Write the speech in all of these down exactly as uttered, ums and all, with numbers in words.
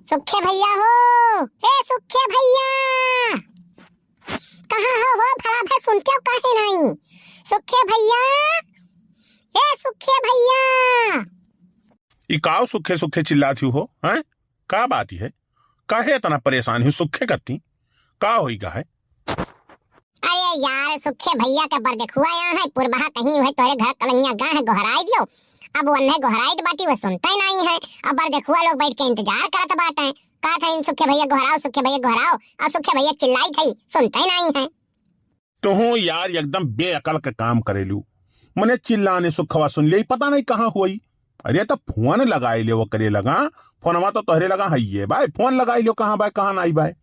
सुखे भइया हो, ए सुखे भइया, कहाँ हो, हो भला भे सुनतेउ काहे नाहीं? सुखे भइया, ए सुखे भइया। ई काउ सुखे सुखे चिल्लात ही हो, हैं? का बात है? काहे इतना परेशान ही सुखे कत्ती? का होइगा है? अरे यार, सुखे भइया के बरदेखुआ यहाँ है, पुरबहा कहीं हुए तोहरे घर कलंगिया गा है, गोहराई दियो। अब वन्हे गोहराइत बाटी, वो सुनते नाहीं है। अब बरदेखुआ लोग बैठ के इंतजार करत बाटे। कहत है, "सुखे भइया गोहराओ, सुखे भइया गोहराओ।" और सुखे भइया चिल्लाइत है, सुनते नाहीं है। तुहूँ यार एकदम बेअकल के काम करेलू। मने चिल्लाने सुखवा सुन ले, पता नहीं कहाँ हुई। अरे तो फोन लगाई ले ओकरे लगा, फोनवा तो तोहरे लगा हइये बाय, फोन लगाई लियो कहाँ बाय, कहाँ नाहीं बाय।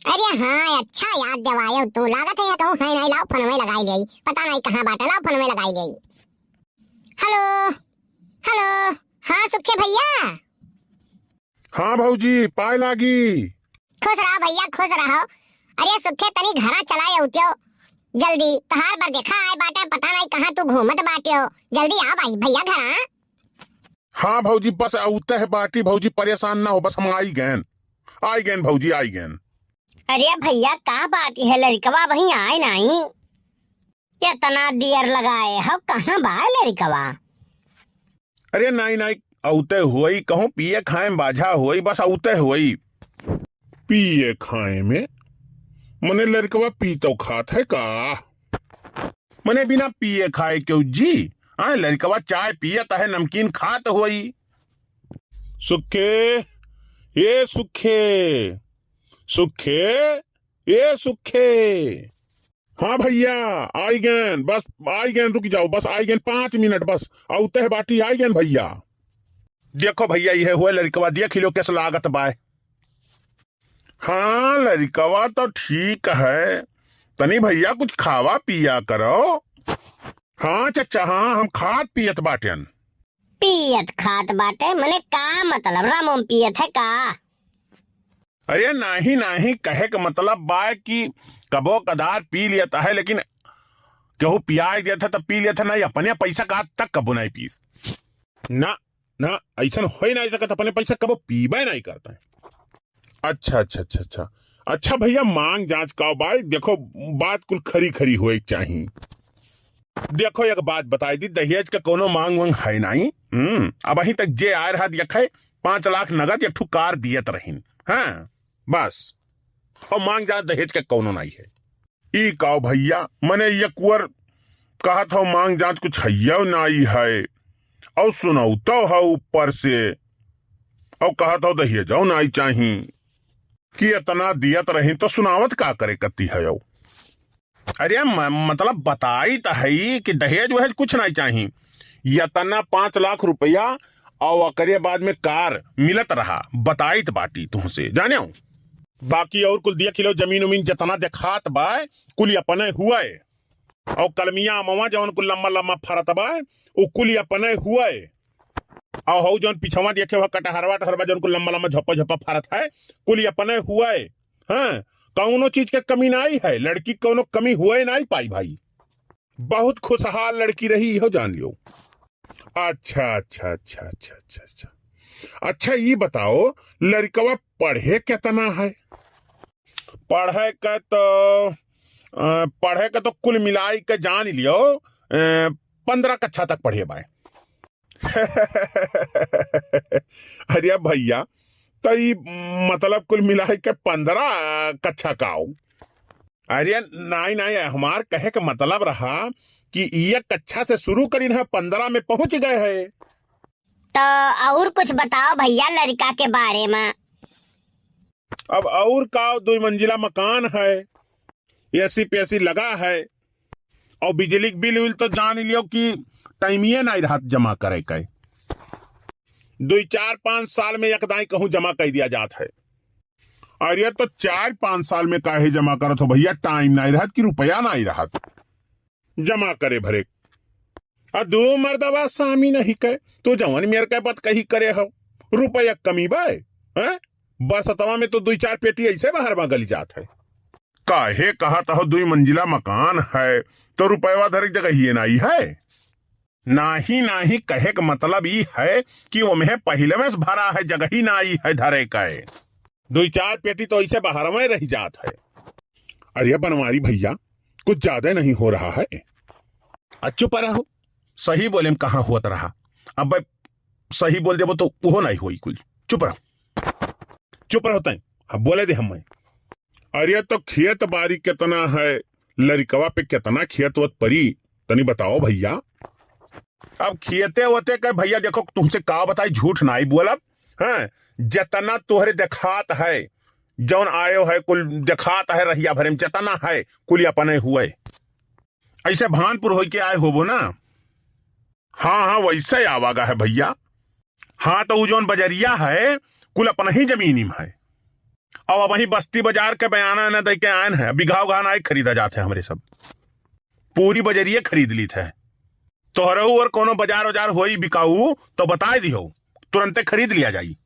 अरे हाँ, अच्छा याद देवायो तू, लागत है कहूँ है नाहीं, लाओ फोनवे लगाई ले, पता नाहीं कहाँ बाटे, लाओ फोनवे लगाई ले। हेलो, हेलो, हाँ सुखे भइया। हाँ भौजी, पाए लागी। खुश रहो भइया, खुश रहो। अरे सुखे, तनी घरा चला अउत्यो जल्दी, तोहार बरदेखा आए बाटे, पता नाहीं कहाँ तू घूमत बाट्यो, जल्दी आ भाई भइया घरा। हाँ भौजी, बस अउते है बाटी भौजी, परेशान ना हो, बस हम आई गएन, आई गएन भौजी, आई गएन। अरे भइया, का बात है, लड़कवा वहीं आए नाहीं? केतना देर लगाए हो, कहाँ बा लड़कवा? अरे नाहीं, नाहीं, अउते होई, कहूँ पिए खाए में बाझा होई, बस अउते होई। पिए खाए में? मने लड़कवा पी तो खात है का? मने बिना पिए खाए क्यों जी? आए, लड़कवा चाय पियत है, नमकीन खात होई। सुखे, ए सुखे, सुखे, ए सुखे। हाँ भइया, आई गएन, बस आई गएन, रुक जाओ, बस आई गएन, पाँच मिनट बस, अउते बाटी, आई गएन भइया। देखो भइया, इहे हुए लड़कवा, देख लो कैस लागत बाय। हाँ, लड़कवा तो ठीक है, तनी भइया कुछ खावा पिया करो। हाँ चचा, हाँ, हम खात पियत बाटेन। पियत खात बाटे, मने का मतलब, रम उम पियत है का? अरे नाहीं, नाहीं, कहे के मतलब बा कि कबो कदार पी लेत है, लेकिन केहू पियाई देत है तब पी लेत है, नाहीं अपने पैसा का आज तक कबो नाहीं पीस। ना, ना, अइसन होइ नाहीं सकत, अपने पैसा कबो पीबे नाहीं करत है। अच्छा, अच्छा, अच्छा, अच्छा। अच्छा भइया, मांग जांच का बाय, देखो बात कुल खरी खरी होए के चाही। देखो एक बात बताई दी, दहेज के कउनो मांग वांग है नाहीं। हम्म, अबहीं तक जे आए रहा देखे, पाँच लाख नगद एक ठू कार दियत रहिन। हाँ, बस। अउर मांग जांच दहेज के कउनो नाहीं है। ई काउ भइया, मने ये कुअर कहत हौ मांग जांच कुछ हइयौ नाहीं है, अउर सुनौतौ हौ ऊपर से, अउर कहत हौ दहेजौ नाहीं चाही, कि एतना दियत रही तो सुनावत का करे कत्ती हयौ? अरे म-, मतलब बताइत हई कि दहेज वहेज कुछ नाहीं चाही, एतना पाँच लाख रुपया अउर ओकरे बाद में कार मिलत रहा, बताइत बाटी तुहसे, जानेउ। बाकी अउर कुल देख लियो, जमीन उमीन जेतना देखात बा, कुल अपने हुए। अउर कलमिया अमवा जउन कुल लम्बा लम्बा फरत बा, उ कुल अपने हुए। अउर हउ जउन पिछवा देखे हुआ कटहरवा टहरवा जउन कुल लम्बा लम्बा झप्पा झप्पा फरत है, कुल अपने हुए। हाँ, कउनो चीज के कमी नाहीं है, लड़की कउनो कमी हुए नाहीं पाई भाई। बहुत खुशहाल लड़की रही, इहो जान लियो। अच्छा, अच्छा, अच्छा। अच्छा, ई बताओ, लड़कवा पढ़े केतना है? पढ़े के तो, अ, पढ़े के तो कुल मिलाई के जान लियो, अ, पन्द्रह कक्षा तक पढ़े बाय। अरे भइया, तो ई मतलब कुल मिलाई के पन्द्रह कक्षा का हो? अरे नाहीं, नाहीं, हमार कहे के मतलब रहा कि एक कक्षा से शुरू करिन है, पन्द्रह में पहुँच गए है। तो अउर कुछ बताओ भइया लड़का के बारे में। अब अउर का, दुई मंजिला मकान है, AC पेसी लगा है, अउर बिजली के बिल उल तो जान लियो कि टाइमिये नाहीं रहत जमा करे के। दुई चार पाँच साल में एक दाईं कहूँ जमा कइ दिया जात है। अरे तो चार पाँच साल में काहे जमा करत हो भइया? टाइम नाहीं रहत कि रुपया नाहीं रहत जमा करे भरे? आ दू मर्दवा सामी नहीं कहे, तू जवन मेर के बात कही करे हो, रुपया कमी बाय, हैं? बरसतवा में तो दुई चार पेटी ऐसे बाहर में गली जात है। काहे कहत हो दुई मंजिला मकान है, तो रुपयवा धरे के जगह ही नाहीं है। नाही, नाही, कहे के मतलब ई है कि ओम्हे पहिले में से भरा है, जगही नाही है धरे के। दुई चार पेटी तो ऐसे बाहर में रह जात है। अरे बनवारी भैया, कुछ ज्यादा नहीं हो रहा है? आ, चुप रहो, सही बोले में कहाँ होत रहा। अब सही बोल देबो तो उहो नहीं होई कुल। चुप रहो, चुप रहो तैं, अब बोले दे हमें। अरे तो खेत बारी कितना है, लरिकवा पे कितना खेत वत परी, तनी बताओ भैया। अब खेते वते के भैया देखो, तुमसे का बताई, झूठ नाई बोलब, हैं? जितना तोहरे देखात है, जौन आयो है, कुल देखात है, रहिया भरे में जितना है, कुल अपने हुए। ऐसे भानपुर होई के आए होबो ना? हाँ, हाँ, वैसे आवागा है भैया। हाँ, तो उ जौन बजरिया है, कुल अपना ही जमीनी में है। और अब वहीं बस्ती बाजार के बयाना न दे के आयन है, बिघा उघा नाई खरीदा जात है हमरे सब, पूरी बजरिये खरीद लीत है। तोहरहू और कोनो बाजार उजार होई बिकाऊ तो बताए दिहो, तुरंते खरीद लिया जाई।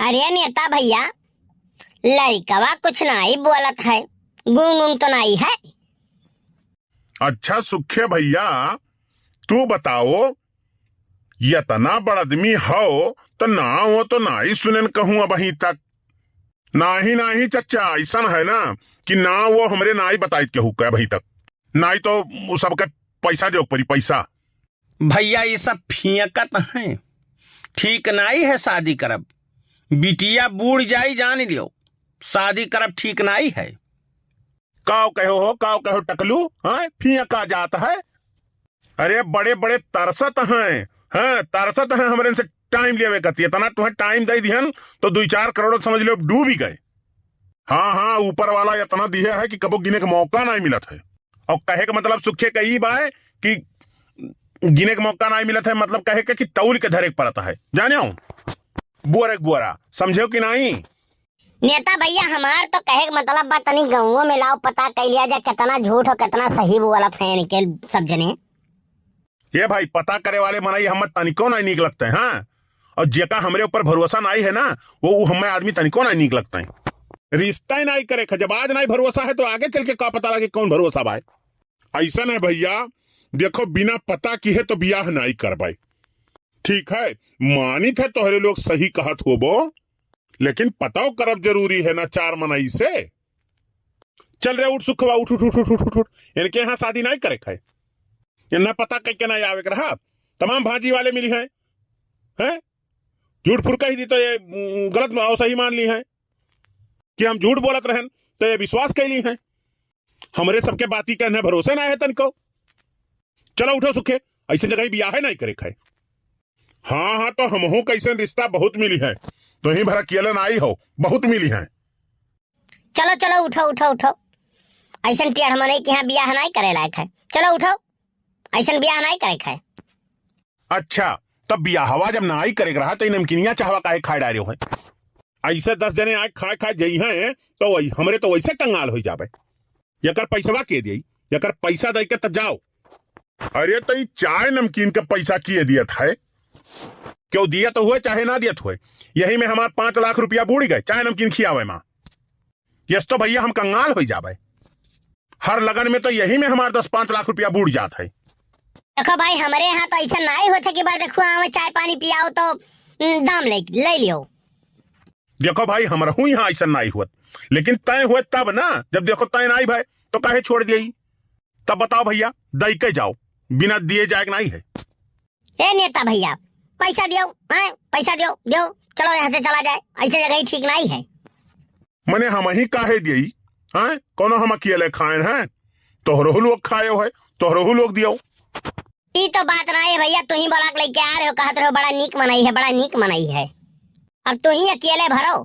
अरे नेता भैया, लड़िकवा कुछ नाई बोलत है, गूंग गूंग तो नाई है। अच्छा सुखे भैया, तू बताओ, इतना बड़ आदमी हो तो ना हो तो नाई सुनेन कहूँ अबहीं तक। नाही, नाही चच्चा, ऐसन है ना कि ना वो हमरे नाई बताइत केहू के अबहीं तक। नाई तो उ सबके पैसा देवे के पड़ी, पैसा। भैया, ई सब फियकत हैं, ठीक नाई है शादी करब। बिटिया बूढ़ जाई, जान लियो, शादी करब ठीक नाई है। काव कहो हो, काव कहो टकलू, हैं? फियका जात है। अरे बड़े बड़े तरसत हैं, हैं, तरसत हैं हमरे से टाइम लेवे कती। इतना तुहें टाइम दे दिहन तो दुई चार करोड़ समझ लो डूब ही गए। हाँ, हाँ, ऊपर वाला इतना दिहे है कि कबो गिने के मौका नाई मिलत है। और कहे के मतलब सुखे के ई बाय कि गिने के मौका नाई मिलत है, मतलब कहे के कि तौल के धरे के पड़त है, जाने हो? बोरे के बोरा, समझे हो कि नाई? नेता भैया, हमार तो कहे के मतलब बा, तनी गाँवों में लाओ, पता कइ लिया जा, कितना झूठ और कितना सही बोलत हैं इनके सब जने। ये भाई, पता करे वाले मनई हमें तनिको नाई नीक लगते हैं, हाँ? और जेका हमरे ऊपर भरोसा नाई है ना, वो, वो हमें आदमी तनिको नाई नीक लगते हैं। रिश्ता ही नाई करे ख-, जब आज नाई भरोसा है तो आगे चल के का पता लगे कौन भरोसा बाय। ऐसा नहीं भैया, देखो बिना पता किहे तो बियाह नाई करबाई, ठीक है? मानित है तोहरे लोग सही कहत होबो, लेकिन पताओ करब जरूरी है ना चार मनई से। चल रे, उठ सुखवा, उठ, उठ, उठ। इनके यहाँ शादी नाई करे खाए, इन्हें पता कह के नाई आवे के रहा। तमाम भाजी वाले मिली हैं, हैं? झूठ फुर कही दी तो ये, उम, गलत और सही मान ली हैं कि हम झूठ बोलत रहन, तो ये विश्वास कइ ली हैं। हमरे सबके बाती के इन्हें भरोसे ना है तनिको। चलो उठो सुखे, ऐसे जगह बियाहे नाई करे खाए। हाँ, हाँ, तो हमहू कैसन रिश्ता बहुत मिली है, तो ही भरा कियलन आई हो, बहुत मिली है। चलो, चलो, उठो, उठो, उठो। ऐसन टेढ़ मनई के यहाँ बियाह नाई करे लायक है। चलो, उठो, ऐसन बियाह नाई करे खाए। अच्छा, तब बियाहवा जब नाई करे के रहा, तो ई नमकीनिया चाहवा काहे खाए डारे हो? ऐसे दस जने आए खाए खाए जई हैं, तो वही, हमरे तो वैसे कंगाल हो जाबे। यकर पैसवा के दिए, यकर पैसा दे के तब जाओ। अरे, तो ई चाय नमकीन के पैसा किए दियत है? क्यों दियत हुए चाहे ना दियत हुए, यही में हमार पाँच लाख रुपया बूड़ गए, चाय नमकीन खियावे मा। यस तो भैया, हम कंगाल हो जाबे। हर लगन में तो यही में हमार दस पाँच लाख रुपया बूड़ जात है। देखो भाई, हमरे यहाँ तो ऐसा नाई होत है कि बार देखो आवे चाय पानी पियाओ तो, उम, दाम ले, ले लियो। देखो भाई, हमरहू यहाँ ऐसा नाई होत, लेकिन तय हुए तब ना, जब देखो तय नाई भाई तो काहे छोड़ दिए? तब बताओ भैया, दई के जाओ, बिना दिए जाए के नाई है। ए नेता भैया, पैसा दियो, हैं? पैसा दियो, दियो, चलो यहाँ से चला जाए, ऐसे जगह ही ठीक नाई है। मने हम ही काहे दिए, हैं? कोनो हम अकेले खाएन हैं? तोहरो लोग खायो है, तोहरो लोग दियो। ई तो बात ना है भैया, तू ही बोला के लेके आ रहे हो, कहत रहे हो बड़ा नीक मनई है, बड़ा नीक मनई है। अब तू ही अकेले भरो,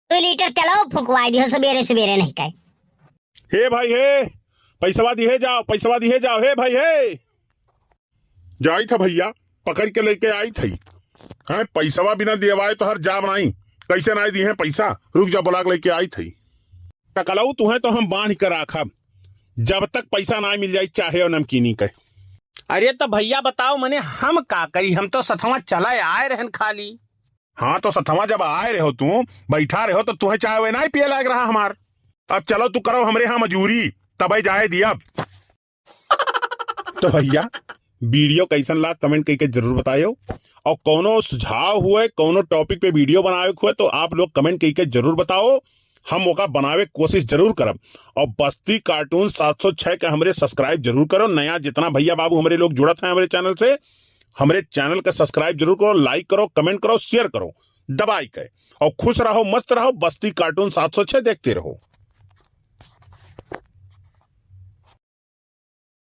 दो लीटर तेलो फुकवाई दियो सुबेरे सुबेरे नहीं कहे। हे भाई हे, पैसवा दिहे जाओ, पैसवा दिहे जाओ, हे भाई हे। जाई था भैया, पकड़ के लेके आई थी। हैं, पैसवा बिना देवाए तो हर जाब नाई। कैसे नाई दिहे पैसा? रुक जा, बुला के लेके आई थी। टकलऊ तुहे तो हम बांध के राखब, जब तक पैसा नाई मिल जाई चाहे और नमकीनी के। अरे तो भैया बताओ, मने हम का करी, हम तो सथवा चला आए रहन खाली। हाँ, तो सथवा जब आए रहो तू, बैठा रहो, तो तुहे चाय वाय नाई पिए लायक रहा हमार। अब चलो, तू करो हमरे यहाँ मजूरी, तबे जाए दिया। तो भैया, वीडियो कैसन लाग, कमेंट कइके जरूर बतायो। और कौनो सुझाव हुए, कौनो टॉपिक पे वीडियो बनावे के हुए, तो आप लोग कमेंट कइके जरूर बताओ, हम ओका बनावे के कोशिश जरूर करब। और बस्ती कार्टून सात सौ छह के हमरे सब्सक्राइब जरूर करो। नया जितना भैया बाबू हमरे लोग जुड़त हैं हमरे चैनल से, हमरे चैनल का सब्सक्राइब जरूर करो, लाइक करो, कमेंट करो, शेयर करो दबाई के। और खुश रहो, मस्त रहो, बस्ती कार्टून सात सौ छह देखते रहो।